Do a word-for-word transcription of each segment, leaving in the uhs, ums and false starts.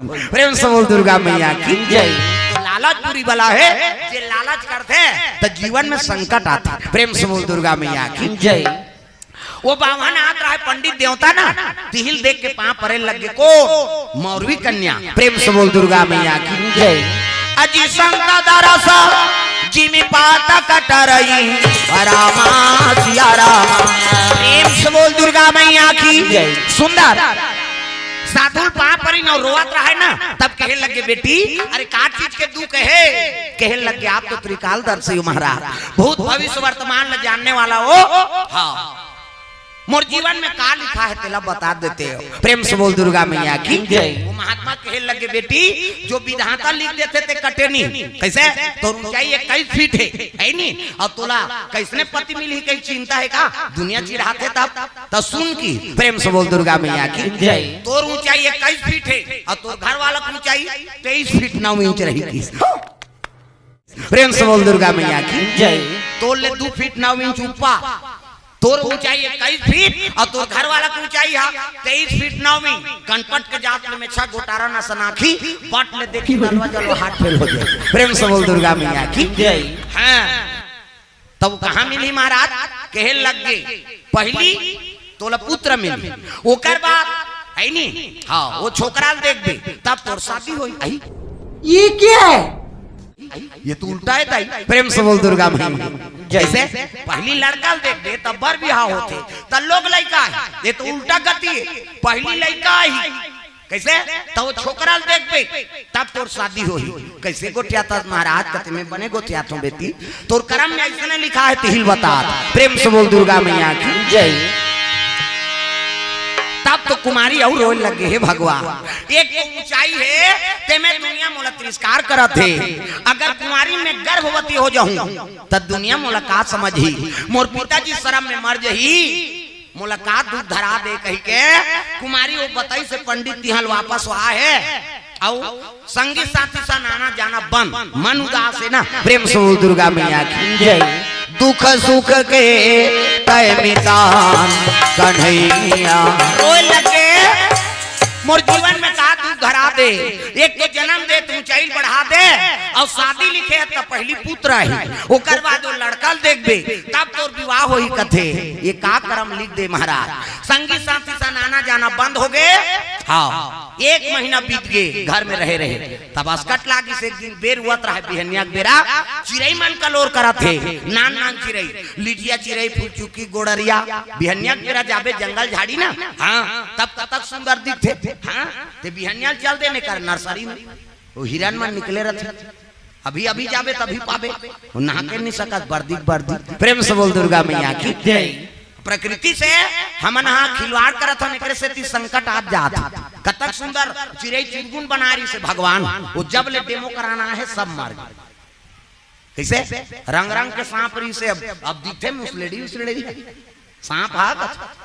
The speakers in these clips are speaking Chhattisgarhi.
प्रेम से बोल दुर्गा मैया की जय। तो लालच बुरी बला हे, जे लालच करथे त जीवन में संकट आथे। प्रेम से बोल दुर्गा मैया की जय। वो बाम्हन आत रहे पंडित देवता ना, तिही ल देख के पांव परे लग गे। कोन? मौरवी कन्या। प्रेम से बोल दुर्गा मैया की जय। अजी संत दरस जिमि पातक टरई, रामा सिया रामा। प्रेम से बोल दुर्गा मैया की जय। सुंदर। साधु ल पांव परिन अउ रोवत रहे ना, तब कहे लग गे, "बेटी, अरे का चीज के दुख हे?" कहे लग गे, "आप तो त्रिकालदर्शी हो महाराज, भूत भविष्य वर्तमान ल जानने वाला हो।" हाँ, मोर जीवन में का लिखा हे तेला बता देते हो। प्रेम से बोल दुर्गा मैया की जय। वो महात्मा कहे लग गे, "बेटी, जो विधाता लिख देथे ते कटे नहीं।" कैसे? तोर ऊंचाई इक्कीस फीट हे, हे नी? अउ तोला कइसने पति मिलही कहि चिंता हे का? दुनिया चिढ़ाथे तब। त सुन की, प्रेम से बोल दुर्गा मैया की जय। तोर ऊंचाई इक्कीस फीट हे अउ तोर घर वाला के ऊंचाई तेईस फीट नौ इंच रही की। प्रेम से बोल दुर्गा मैया की जय। तोर ले दू फीट नौ इंच ऊपर, तोर ऊंचाई इक्कीस फीट अउ तोर घर वाला के ऊंचाई हा तेईस फीट नौ इंच। कनपट के जात ले मेछा गोटारा न सनाखी, पट ले देखी नलवा जलवा हाथ फेल हो जाए। प्रेम से बोल दुर्गा मैया की जय। हाँ। तब कहाँ मिली महाराज? कहे लग गे, "पहली तोला पुत्र मिली, ओकर बाद, हे नी, हाँ, वो छोकरा ल देखबे, तब तोर शादी होई।" आई, ये क्या है? ये तो उल्टा हे दाई। प्रेम से बोल दुर्गा मैया। जैसे पहली लड़का ल देखबे, तब बर बिहाव होथे, तब लोग लइका हे। ये तो उल्टा गति हे, पहली लइका आही, कैसे? त वो छोकरा ल देखबे, तब तोर शादी होही। कैसे गोठियाथस महाराज? कथे, "मैं बने गोठियाथों बेटी, तोर करम में अइसने लिखा हे, तिही ल बता।" प्रेम से बोल दुर्गा मैया की जय। तब तो कुमारी अउ रोए लग गे, "हे भगवान, एक तो ऊंचाई हे, तेमे दुनिया मोला तिरस्कार करत हे। अगर कुमारी में गर्भवती हो जाहूं, त दुनिया मोला का समझही? मोर पिताजी शरम में मर जही।" मोला का दुख धरा दे कहिके कुमारी वो बतई से पंडित तिहां ले वापस आए हे। अउ संगी साथी सन आना जाना बंद, मन उदास हे ना। प्रेम से बोल दुर्गा मैया की जय। दुख सुख के तय मितान कन्हैया। रोए लगे, मोर जीवन में का दुख धरा दे, एक तो जन्म दे, त ऊंचाई बढ़ा दे, अउ शादी लिखे हे त पहली पुत्र हे, ओकर बाद वो लड़का ल देखबे, तब तोर विवाह होही कथे। ये का करम लिख दे महाराज। संगी साथी सन आना जाना बंद हो गे। हाँ, एक महीना बीत गे, घर में रहे रहे, तब असकट लागिस। एक दिन बेर होवत रहे, बिहनिया के बेरा चिरई मन कलोर करत हे, नान नान चिरई, लिटिया चिरई, फुलचुकी, गोड़रिया। बिहनिया के बेरा जाबे जंगल झाड़ी ना, हाँ, तब कतक सुंदर दिखथे। हाँ, ते बिहनिया ल चल देने कर नर्सरी में, वो हिरन मन निकले रथे। अभी अभी जाबे तभी पाबे, वो नहा के नहीं सकत, बरदी बरदी। प्रेम से बोल दुर्गा मैया की जय। प्रकृति से हमन हा खिलवाड़ करत हन, एकरे सेती संकट आ जात। कतक सुंदर चिरई चुरगुन बना रहिसे भगवान, वो जब ले डेमो कराना हे सब मर गे। कैसे? रंग रंग के सांप रहिसे, अब, अब दिखथे मुसलेड़ी उसलेड़ी। सांप हा कथे।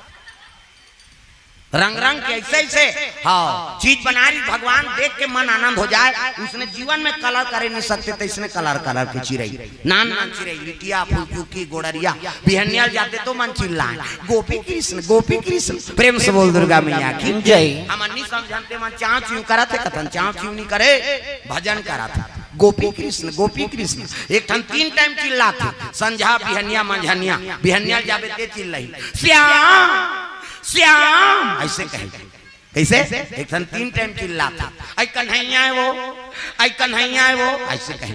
रंग रंग के ऐसे ऐसे, हाँ, चीज बना रही, भगवान देख के मन आनंद हो जाए। उसने जीवन में कलर करे नहीं सकते, त इसने कलर कलर के चिरई, नान नान चिरई, लिटिया, फुलचुकी, गोड़रिया। बिहनिया ल जाते तो मन चिल्लाए, "गोपी कृष्ण, गोपी कृष्ण।" प्रेम से बोल दुर्गा मैया की जय। हमन नहीं समझन ते मन चांव चिंव करत हे, कथन चांव चिंव नहीं करे, भजन करत हे। गोपी कृष्ण, गोपी कृष्ण। एक ठन तीन टाइम चिल्लाथे, संझा, बिहनिया, मंझनिया। बिहनिया ल जाबे ते चिल्लाही, "श्याम, श्याम," ऐसे कहे। कैसे? एक ठन तीन टाइम चिल्लाथे, "ऐ कन्हैया हे वो, ऐ कन्हैया हे वो," ऐसे कहे।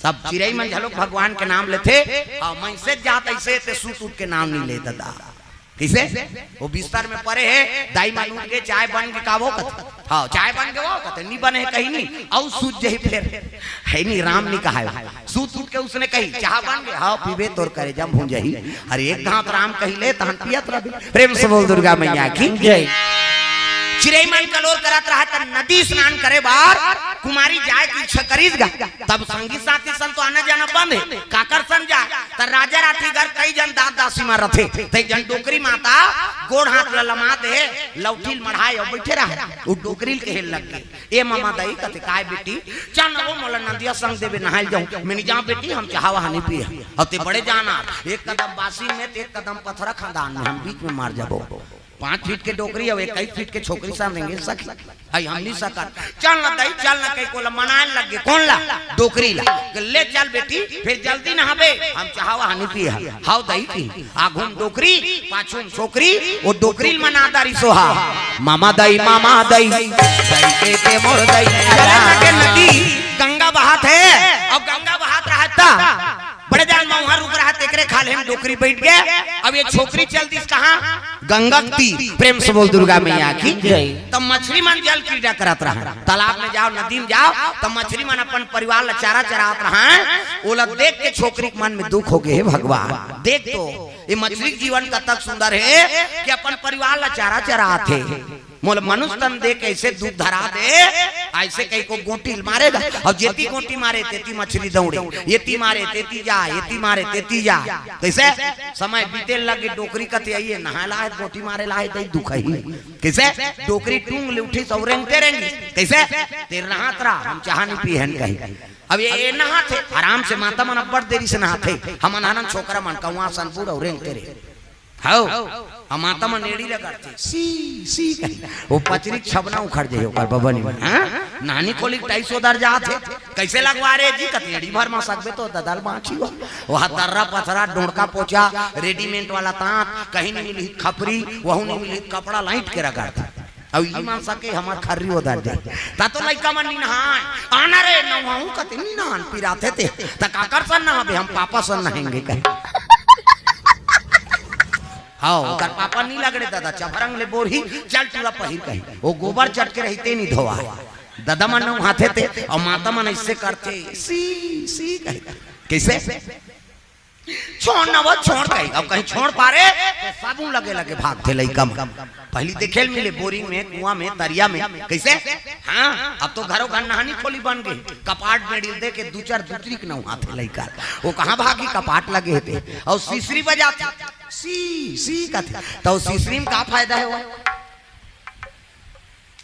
सब चिरई मन घलोक भगवान के नाम लेथे, अउ मइनसे जात ऐसे ते सूत उठ के नाम नहीं ले ददा। कइसे? वो बिस्तर में परे हे, दाई मन उठ के, "चाय बन गे का वो?" कथे, "हाँ, चाय बन गे वो?" कथे, "नहीं बने हे कहीं नहीं, अउ सूत जही फेर।" हे नहीं, राम नहीं कहाय। सूत उठ के उसने कही, "चाह बन गे?" "हाँ, पीबे तोर करेजा भूंजही।" अरे एक घांट राम कही ले, तहन पियत रहे। प्रेम से बोल दुर्गा मैया की जय। चिरई मन कलोर करत रहा, त नदी स्नान करे बर कुमारी जाए के इच्छा करिस गा। तब संगी साथी सन तो आना जाना बंद हे, काकर सन जाए? त राजा राठीगर कई जन दास दासी मन रथे, त एक जन डोकरी माता गोड़ हाथ ल लमा दे, लौठी ल मढ़ाए अउ बइठे रहे। वो डोकरी ल कहे लग गे, "ए ममा दाई," कथे, "काय बेटी?" "चल न वो मोला नदिया संग देबे नहाय ल जाहूं।" "मैं नहीं जांव बेटी, हम चाहा वहा नहीं पिए।" "अउ ते बड़े जाना, एक कदम बासी में त एक कदम पथरा खदान में, हम बीच में मर जाबो।" पाँच फीट के डोकरी अउ इक्कीस फीट के छोकरी साथ देंगे सखी। हई हम नहीं सकत। चल ना दई, चल ना कही कोला मनाए लग गे। कौन ला? डोकरी ला। ले चल बेटी, फिर जल्दी नहाबे, हम चाहवा हनी पिए हन। हाव दई की। आघू म डोकरी, पाछू म छोकरी, वो डोकरी ल मना दारी सोहा। मामा दई, मामा दई, दई के के मोर दई। चले लगे नदी, गंगा बहात हे, अउ गंगा बहात रहत ता। बड़े जान म उहाँ रुक रहत, एकरे खाल्हे म डोकरी बइठ गे। अब ये छोकरी चल दिस कहाँ? गंगा के तीर। प्रेम से बोल दुर्गा मैया की जय। तब मछरी मन जल क्रीड़ा करत रहय, तालाब में जाव, नदी में जाव, तब मछरी मन अपन परिवार ला चारा चरावत रहय। ओला देख के छोकरी के मन में दुख हो गे, हे भगवान, देख तो ये मछरी के जीवन कतक सुंदर हे कि अपन परिवार ला चारा चरात हे। मोला मनुष्य तन दे के ऐसे दुख धरा दे, ऐसे कही को गोटी मारेगा। अउ जेती गोटी मारे, तेती मछरी दौड़े, येती मारे, तेती जा, येती मारे, तेती जा। कइसे? समय बीते लगे, डोकरी कथे आइए, नहाय ला हे, गोटी मारे ला हे, तई दुखही। कइसे? डोकरी टूंग ले उठिस अउ रेंगते रेंगिस। कइसे? तेर नहात रहा, हम चाहा नहीं पीए हन कही। अब ये, ये नहाथे, आराम से माता मन अब्बड़ देरी से नहाथे। हमन हरन छोकरा मन कौआ सन बूढ़ अउ रेंगते रहे। हव, अउ माता मन एड़ी ल करथे, सी, सी कही। वो पचरी के छबना उखड़ जाही ओकर बबनी मन, हाँ? नानी खोली के टाइस ओदर जात हे। कइसे लगवा रे जी? कथे एड़ी भर म सकबे तो ददा ल बाँची हो। वहाँ दर्रा पथरा, डोड़का पोचा, रेडीमेड वाला ताँत, कहीं नहीं मिलही खपरी, वहू नहीं मिलही कपड़ा, लाइट के रगड़ दे। अउ ई मन सके हमर खर्री ओदर जाही। ता तो लइका मन नी नहाय। आना रे, नहाहूँ कथे नी नहान, पिराथे ते। त काकर सन नहाबे, हम पापा सन नहाएंगे कहे। हव, ओकर पापा नी लगड़े ददा, चभरंग ले बोरही, चल टूरा पहिर कही। वो गोबर चट के रहिते नी धोवा। ददा मन नहाथे ते, अउ माता मन ऐसे करथे, सी, सी कही। कइसे? छोड़ ना वो, छोड़ कही। अब कहीं छोड़ पारे, तो साबुन लगे लगे भागथे लइका मन। पहली देखे ल मिले बोरिंग में, कुआं में, तरिया में। कइसे? हाँ, अब तो घरों घर नहानी खोली बन गे। कपाट में डील दे के दू चार दूसरी के नहाथे लइका। वो कहाँ भागी, कपाट लगे हे ते। अउ सीसरी बजाथे, सी, सी कथे। त सीसरी में का फायदा हे वो?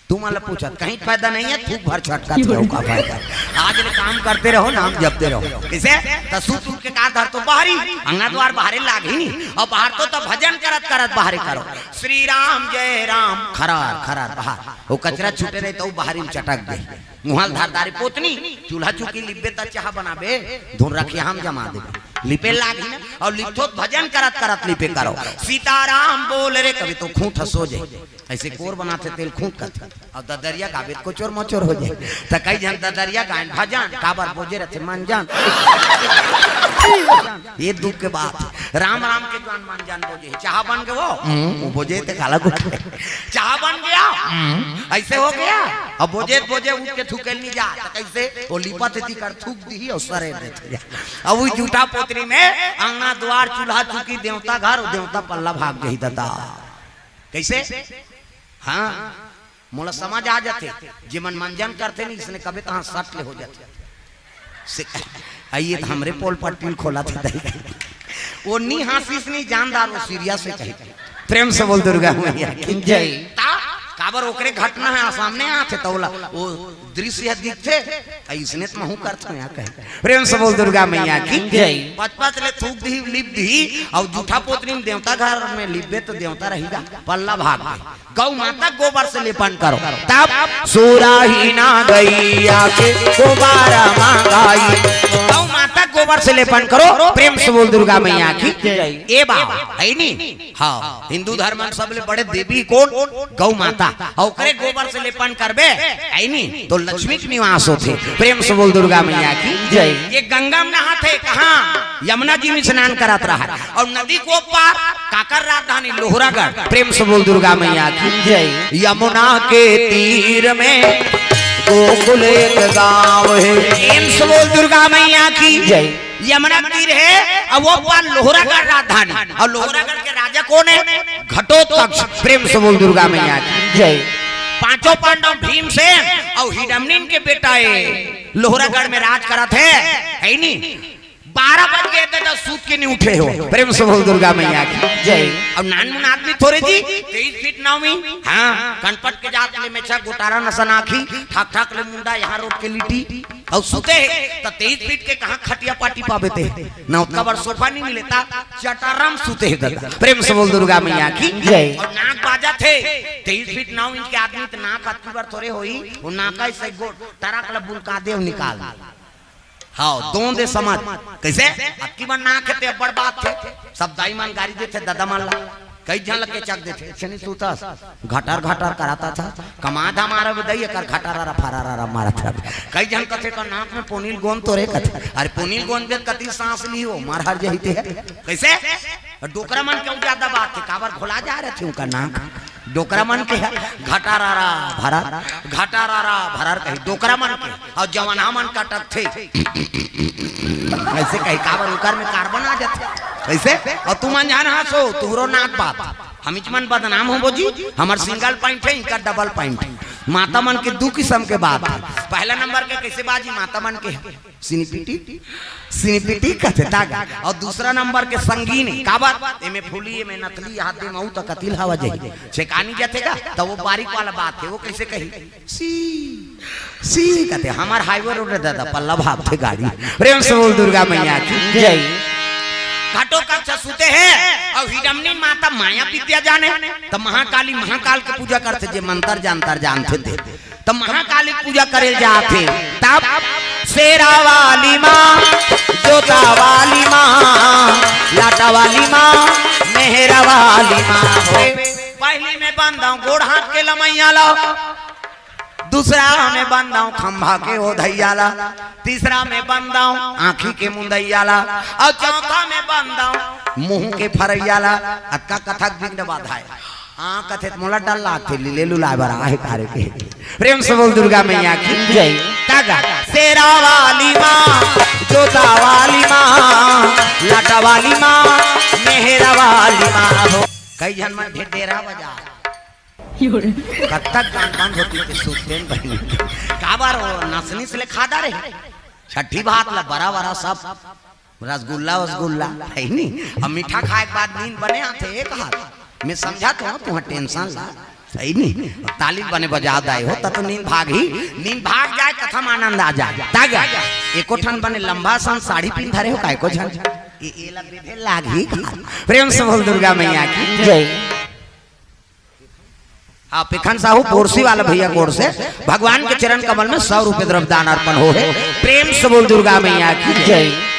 तुमन ला पूछत, कहीं फायदा नहीं हे, थूक भर छटकत हे, का फायदा? आज ले काम करते रहो, नाम जपते रहो। कइसे? त सूत उठ के का धरथो बाहरी, अंगना द्वार बाहरे लागही नी। अउ बाहर तो, त भजन करत करत बाहरे करो। श्री राम जय राम, खरार, खरार बाहर। वो कचरा छूटे रहे त वो बाहरी में चटक दे। मुँह ल धर दारी पोतनी, चूल्हा चुकी लिपबे त चाहा बनाबे, धुन रखिया हम जमा देबे। लिपे लागही ना, अउ लिपथो त भजन करत करत लिपे करो। सीताराम बोल रे, कभी तो खूंट ह सो जाए। ऐसे कोर बनाथे तेल खूंट कथे। अउ ददरिया गाबे त कोचोर मोचोर हो जाए। त कई झन ददरिया गायन भजन, काबर बोजे रथे मन जान। ये दुख के बात। राम राम के जान मन जान बोजे। चाहा बन गे वो? हम्म। वो बोजे ते काला गुट। चाहा बन गया? हम्म। ऐसे हो गया? अब बोजे, बोजे उठ के थूके ल नी जा। त कइसे? वो लिपत हे तिकर थूक दिही अउ सरे देथे। अब वो जूठा पोतरी में अंगना द्वार, चूल्हा चुकी, देवता घर, देवता पल्ला भाग गई ददा। कइसे? हाँ, मोला समझ आ जाथे, जेमन मंजन करथे नी, इसने कबे तहाँ सट ले हो जाथे। से, आइए त हमरे पोल पट्टी ल खोलथे दाई। वो नी हाँसिस नी जानदार, वो सीरियस हे कही। प्रेम से बोल दुर्गा मैया की जय। ता, काबर ओकरे घटना हे, सामने आथे त ओला, वो दृश्य हे दिखथे, अइसने त महूँ करथों या कही। प्रेम से बोल दुर्गा मैया की जय। पचपच ले थूक दिही, लिप दिही, अउ जूठा पोतरी में देवता घर में लिपबे त देवता रहिगा, पल्ला भाग गई। गौ माता गोबर से लेपन करो, तब सुराही ना गैया के गोबारा मांगाई। गौ माता गोबर से लेपन करो, प्रेम से बोल दुर्गा मैया की जय। ए बा, है नी? हाँ, हिंदू धर्म में सबले बड़े देवी कोन? गौ माता। अउ ओकरे गोबर से लेपन करबे, है नी? तो लक्ष्मी के निवास होथे। प्रेम से बोल दुर्गा मैया की जय। ये गंगा में नहाथे, कहाँ? यमुना जी में स्नान करत रहा। अउ नदी को पार काकर राजधानी लोहरागढ़। प्रेम से बोल दुर्गा मैया की जय। यमुना के तीर में गोकुल एक गाँव हे। प्रेम से बोल दुर्गा मैया की जय। यमुना तीर हे, अउ वो पार लोहरागढ़ राजधानी। अउ लोहरागढ़ के राजा कोन हे? घटोत्कच। प्रेम से बोल दुर्गा मैया की जय। पांचों पांडव भीमसेन अउ हिडिंबन के बेटा हे, लोहरागढ़ में राज करत हे, है नी? बारह बज गे त सूत के नी उठे हो। प्रेम से बोल दुर्गा मैया की जय। अउ नानमुन आदमी थोरे जी, तेईस फीट नौ इंच, हाँ, कनपट के जात ले मेछा गोटारा नसन आँखी, ठाक ठाक ले मुंडा यहाँ रोट के लिटी। अउ सुते हे, त तेईस फीट के कहाँ खटिया पाटी पाबे ते? ना ओतका बड़ सोफा नहीं मिले, त चटारा म सुते हे ददा। प्रेम से बोल दुर्गा मैया की जय। अउ नाक बाजत हे, तेईस फीट नौ इंच के आदमी त नाक अतकी बड़ थोरे होही, वो नाक ऐसे गोड़ टरक ल बुलका दे अउ निकाल दे। हाँ, दोंदे समझ। कइसे? अतकी बड़ नाक हे ते बड़ बात हे। सब दाई मन गारी देथे ददा मन ला। कई झन ल केचक देथे, "छेनी सुतस, घटर घटर कराथस, कमा धमा रहे दई, एकर घटरारा फरारारा मारत रहे।" कई झन कथे, "का नाक में पोनील गोंद तो रे," कथे। अरे पोनील गोंद दे कति सांस लिही, मर हर जही ते। कइसे? डोकरा मन के अउ ज्यादा बात हे, काबर घोला जा रहे थे उनका नाक। डोकरा मन के हे, घटरारा भरर, घटरारा भरर कही, डोकरा मन के। अउ जवाना मन का टकथे, अइसे कही, काबर उकर में कार्बन आ जाथे। कइसे? अउ तुमन झन हंसो, तुहरो नाक बात। हमीच मन बदनाम होबो जी, हमर सिंगल पॉइंट हे, इनका डबल पॉइंट हे। माता मन के दू किसम के बात हे। पहला नंबर के कइसे बाजी, माता मन के हे। सिनिपिटी, सिनिपिटी कथे तागा। अउ दूसरा नंबर के संगीन हे, काबर? एमे फूली, एमे नथली, हाथ दे मऊ त कतिल हवा जाही। छेकानी जाथे गा, त वो बारीक वाला बात हे, वो कइसे कही? सी, सी कथे, हमर हाईवे रोड हे ददा, पल्ला भागथे गाड़ी। प्रेम से बोल दुर्गा मैया की जय। घटो कक्ष सुते हे, अउ हिडमनी माता माया विद्या जाने, त महाकाली महाकाल के पूजा करथे, जे मंतर जंतर जानथे ते। त महाकाली के पूजा करे जाथे, तब शेरा वाली माँ, जोता वाली माँ, लाटा वाली माँ, मेहरा वाली माँ हो। पहली में बंदाऊं गोड़ हाथ के लमैया ला, दूसरा में बंदाऊं खंभा के ओधैया ला, तीसरा में बंदाऊं आँखी के मुंदैया ला, अउ चौथा में बंदाऊं मुंह के फरैया ला। अतका कथक बिघ्न बाधाय। हाँ, कथे त मोला डर लागथे, लीले लुलाय बर आहे कारे के। प्रेम से बोल दुर्गा मैया की जय। तागा, शेरा वाली माँ, जोता वाली माँ, लाटा वाली माँ, मेहरा वाली माँ हो। कई झन मन ढेढेरा बजा। कब तक गान बंद होती के सुते बहिनी। काबर वो नसनी से ले खादा रहे। छठी भात ला बरा बरा सब रसगुल्ला वसगुल्ला, हे नी? अब मीठा खाय के बाद नींद बने आथे एक हाथ। मैं समझा तो हूँ, तुहां टेंशन ला, हे नी? ताली बने बजा दाए हो, त तो नींद भागही, नींद भाग जाय, कथा म आनंद आ जाय। तागा, एको ठन बने लंबा सन साड़ी पिंध धरे हो, काय को झन? ए, ए ला बेधे लागही का? प्रेम से बोल दुर्गा मैया की जय। हाँ, पेखन साहू पोरसी वाला भैया गोड़ से भगवान के चरण कमल में सौ रुपए द्रव्य दान अर्पण हो हे। प्रेम से बोल दुर्गा मैया की जय।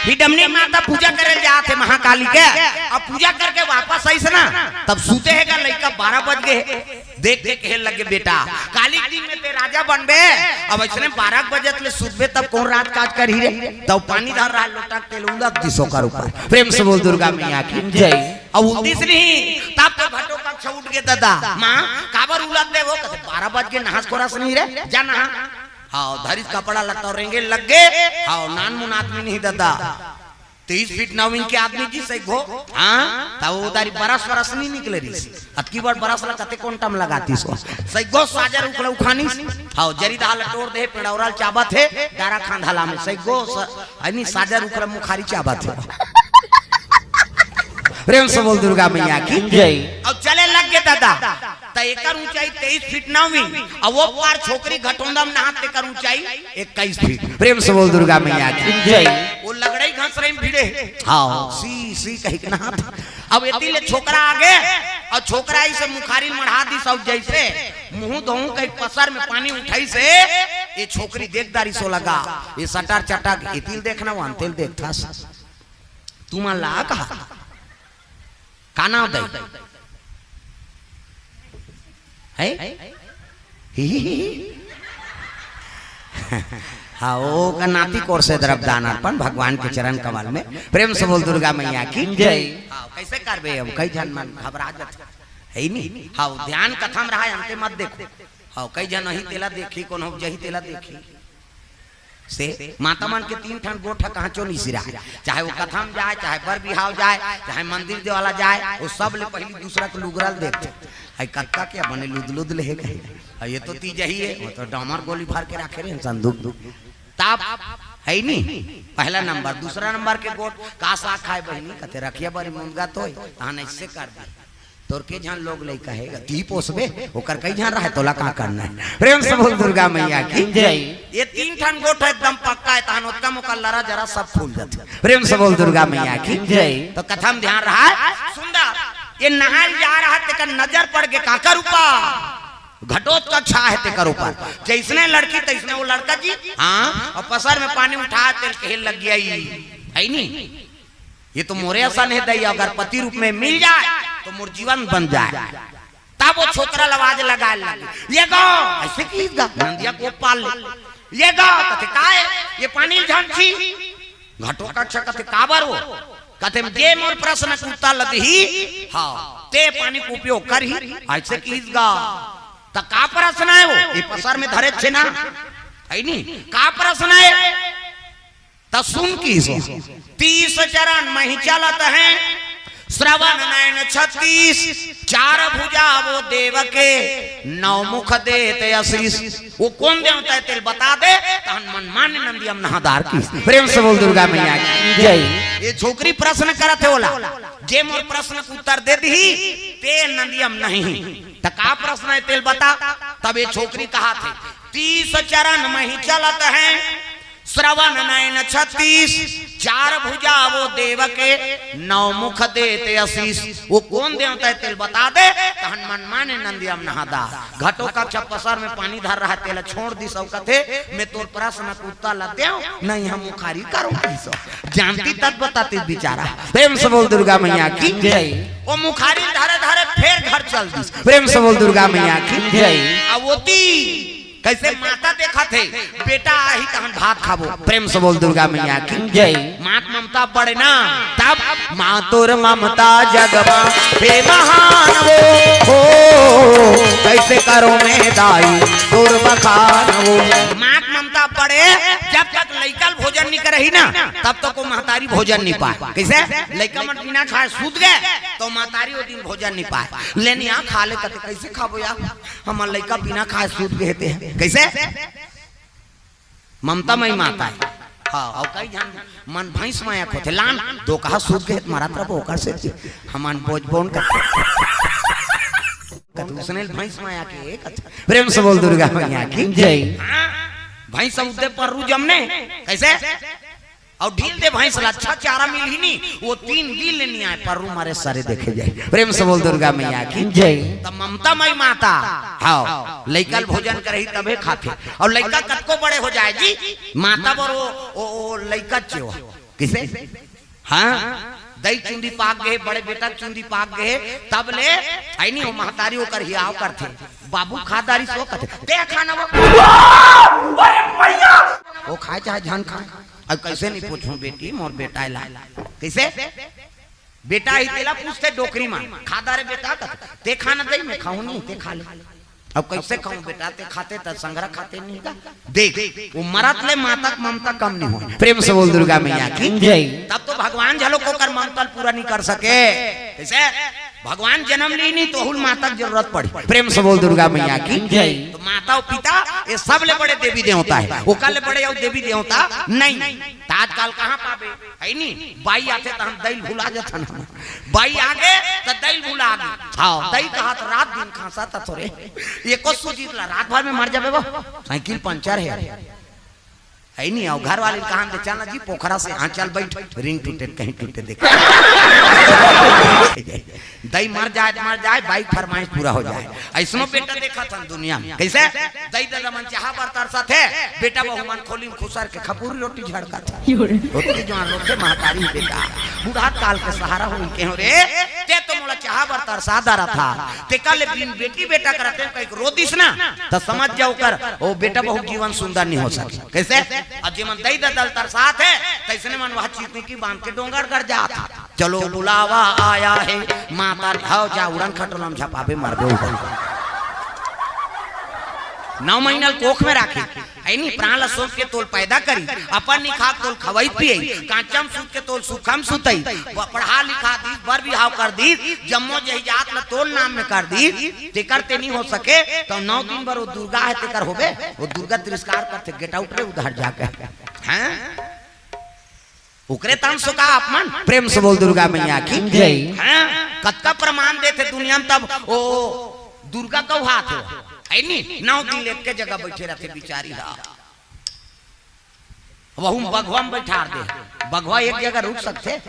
हिडमनी माता पूजा करे जात हे महाकाली के, अब पूजा करके वापस आइस ना, तब सुते हे गा लइका, बारह बज गे हे। देख देख कहे लगे, "बेटा, काली के दिन में ते राजा बनबे, अब अइसने बारह बजे ले सुतबे, तब कौन राज काज करही रे?" तब पानी धर रहा लोटा के तेल उलक दिस ओकर ऊपर। प्रेम से बोल दुर्गा मैया की जय। अब उलदिस नहीं, तब तो घटो कक्ष उठ गे ददा। माँ, काबर उलक दे वो? कथे, "बारह बज गे, नहास खोरस नहीं रे, जा नहा।" हाँ, धरिस कपड़ा लत्ता रेंगे लग गे। हाँ, नानमुन आदमी नहीं ददा, तेईस फीट नौ इंच के आदमी जी सैगो। हाँ, तब वो दारी बरस वरस नहीं निकले रहिस। अतकी बड़ बरस ला कते कोन टम लगातिस हो। सैगो साजा रुख ला उखानिस। हाँ, जरी दहा ला टोर दे, पेड़ौरा ल चाबत हे, डारा खांधाला में सैगो स-, अनी साजा रुख ला मुखारी चाबत हे। प्रेम से बोल दुर्गा मैया की जय। अब चले लग गे ददा, त एकर ऊंचाई तेईस फीट नौ इंच, अउ वो पार छोकरी घटोंदा में नहात, तेकर ऊंचाई इक्कीस फीट। प्रेम से बोल दुर्गा मैया की जय। वो लगड़ई घसरई में भिड़े हे। हाँ, सी, सी कहि के नहात। अब एती ले छोकरा आगे, अउ छोकरा अइसे मुखारी मढ़ा दिस, अउ जइसे मुंह धोहूं कहि पसर में पानी उठाइस हे, ये छोकरी देख दारिस ओ लगा, ये सटर चटक, एती ले देखना, वो अंते ले देखथस। तुमन ला कहा, का नाव दई? है? ही, ही, ही, ही। हाँ, ओ का नाती कोर से द्रव्य दान अर्पण भगवान के चरण कमल में। प्रेम से बोल दुर्गा मैया की जय। हाँ, कइसे करबे हम? कई झन मन घबरा जाथे। हे नी? हाँ, ध्यान कथा म रहा, अंते मत देखो। हाँ, कई झन अही तेला देखही, कोनो जही तेला देखही। से माता मन के तीन ठन गोठ ह कहांचो नइ सिराय, चाहे वो कथा म जाय, चाहे बर बिहाव जाय, चाहे मंदिर देवाला जाय, वो सब ले पहिली दूसरा के लुगरा ल देखथे। हई कतका के बने लुदलुद ले हे कहे। अउ ये तो तीजही हे, वो तो डामर गोली भर के राखे रहे संदूक। तब हे नी, पहला नंबर, दूसरा नंबर के गोठ का साग खाय बहिनी, कथे रखिया बरी मुनगा तोय, तहां अइसे कर दे। तोर के झन लोग लइका हे, ती पोसबे, ओकर कई झन रहे, तोला का करना हे? प्रेम से बोल दुर्गा मैया की जय। ये तीन ठन गोठ एकदम पक्का हे, तहन ओतका मोका लरा जरा सब फूल जाथे। प्रेम से बोल दुर्गा मैया की जय। तो कथा म ध्यान रहा हे, सुंदर। ये नहाय ल जा रहा हे, तेकर नजर पड़ गे काकर ऊपर? घटोत्कच हे तेकर ऊपर। जइसने लड़की तइसने वो लड़का जी। हाँ, अउ पसर में पानी उठा तेला कहे लग गे, हे नी? ये तो मोरे असन हे दई, अगर पति रूप में मिल जाय तो मोर जीवन बन जाय। तब वो छोकरा ल आवाज लगाय लगे, "ये गो, अइसे किहिस गा?" नंदिया कोप पार ले, "ये गो," कथे, "काय? ये पानी ल झन छी?" घटोत्कच कथे, "काबर वो?" कथे, "जे मोर प्रश्न के उत्तर ल दिही, हाँ, ते पानी के उपयोग करही, अइसे किहिस गा।" त का प्रश्न हे वो? ये पसर में धरे छे ना, हे नी? का प्रश्न हे? त सुन किहिस, "तीस चरण मही चलत हे, श्रवण नयन छत्तीस, चार भुजा वो देव के, नौ मुख देत असीस।" वो कोन देवता हे तेला बता दे, तहन मनमाने नंदिया म नहादार किहिस। प्रेम से बोल दुर्गा मैया की जय। ये छोकरी प्रश्न करत हे ओला, "जे मोर प्रश्न के उत्तर दे दिही, ते नंदिया म नहाही।" त का प्रश्न हे तेला बता। तब ये छोकरी कहत हे, "तीस चरण मही चलत हे, श्रवण नयन छत्तीस, चार भुजा वो देव के, नौ मुख देत असीस।" वो कोन देवता हे तेला बता दे, तहन मनमाने नंदिया म नहादार। घटोत्कच पसर में पानी धर रहा हे, तेला छोड़ दिस अउ कथे, "मैं तोर प्रश्न के उत्तर ल देंव, नहीं हम मुखारी करों किहिस।" जानती तब बताती बिचारा। प्रेम से बोल दुर्गा मैया की जय। वो मुखारी धरे धरे फेर घर चल दिस। प्रेम से बोल दुर्गा मैया की जय। अउ ओती कइसे माता देखत हे, बेटा आही तहन भात खाबो। प्रेम से बोल दुर्गा मैया की जय। मात ममता बड़े ना, तब मातुर ममता जग मा हे महान वो, हो, कइसे करों मैं दाई तोर बखान वो। मात ममता बड़े, जब तक लइका ल भोजन नइ करही ना, तब तक वो महतारी भोजन नइ पाय। कइसे? लइका मन बिना खाय सूत गे, त महतारी वो दिन भोजन नइ पाय। ले निया खा ले, कथे, "कइसे खाबो यार, हमर लइका बिना खाय सूत गे हे ते।" कइसे? ममता मई माता हे। हाँ, अउ कई झन मन भैंस मया होथे, "लान, दो कहा सूत गे हे त मरत रहिबो ओकर से, हमन बोझ बोन कर।" कथे, "उसने भैंस मया के एक अच्छा।" प्रेम से बोल दुर्गा मैया की जय। हाँ, भैंस उदे पर्रू जमने, कइसे? अउ ढील दे भैंस ला, अच्छा चारा मिलही नी, वो तीन दिन ले नइ आय, पर्रू मारे सरे देखे जाय। प्रेम से बोल दुर्गा मैया की जय। त ममता मई माता, हाँ, लइका ल भोजन करही तभे खाथे। अउ लइका कतको बड़े हो जाय जी, माता बर वो, वो, वो लइका च हे वो। कइसे? हाँ, दई चुंदी पाक गे हे, बड़े बेटा के चुंदी पाक गे हे, तब ले, हे नी, वो महतारी ओकर हियाव करथे। "बाबू खा डारिस वो?" कथे, "ते खा ना वो।" अरे भैया! वो खाय चाहे झन खाय। अब कइसे नइ पूछहूं बेटी, मोर बेटा हे ला। कइसे? बेटा ही तेला पूछथे डोकरी मा, "खा डारे बेटा?" कथे, "ते खा ना दई, मैं खाहूं नहीं, ते खा ले।" अब कइसे खाहूं बेटा, ते खाते त संघरा खाते नहीं का। देख, वो मरत ले माता के ममता कम नइ होय। प्रेम से बोल दुर्गा मैया की जय। तब तो भगवान घलो ओकर ममता ल पूरा नइ कर सके। कइसे? भगवान जनम लिही नहीं त ओहू ल माता के जरूरत पड़ही। प्रेम से बोल दुर्गा मैया की जय। त माता अउ पिता ये सबले बड़े देवी देवता हे, ओकर ले बड़े अउ देवी देवता नइ। त आजकल कहाँ पाबे? हे नी, बाई आथे त हम दई ल भुला जाथन। बाई आगे त दई ल भुला गे। हाँ, दई कहत रात दिन खांसत हस रे, एको सूजी ल ला, रात भर में मर जाबे वो, साइकिल पंचर हे। हे नी, अउ घर वाली ल कहन दे, "चल ना जी पोखरा से, हाँ चल बइठ, रिंग टूटे कहीं टूटे देख।" दई मर जाय त मर जाय, बाई के फरमाइश पूरा हो जाय। अइसनो बेटा देखत हन दुनिया में। कइसे? दई ददा मन चाहा बर तरसत हे, बेटा बहू मन खोली म खुसर के खपुरी रोटी झड़कत हे। ओतकी जुवार रोथे महतारी बेटा, बुढ़ात काल के सहारा होई, कहे, "रे, ते तो मोला चाहा बर तरसा डारत हस, तेकर ले बिन बेटी बेटा करत हे," कहिके रो दिस ना, त समझ जा ओकर, ओ बेटा बहू जीवन सुंदर नइ हो सके। कइसे? अब जेमन दई ददा ल तरसात हे, तइसने मन वह चितनी की बांध के डोंगरगढ़ जात हे। "चलो बुलावा आया है, माता ने," "हव जा, उड़न खटोला म झपाबे, मरबे उड़न।" नौ महीना ल कोख में राखे, हे नी, प्राण ल सौंप के तोल पैदा करी, अपन नइ खाके तोल खवई पियई, कांचा म सूत के तोल सूखा म सुतई, प-, पढ़ा लिखा दीस, बर बिहाव कर दीस, जम्मो जहिजात ल तोल नाम में कर दीस, तेकर ते नइ हो सके, त नौ दिन बर वो दुर्गा हे, तेकर होबे, वो दुर्गा तिरस्कार करथे, "Get out रे उधर जाके।" हैं? ओकरे तन सो का अपमान? प्रेम से बोल दुर्गा मैया की जय। हाँ, कतका प्रमाण देथे दुनिया में, तब ओ दुर्गा कहू हाथ हो। हे नी, नौ दिन एक के जगह बइठे रहिथे बिचारी हा। वहू में बघवा में बैठार दे। बघवा एक जगह रुक सकथे?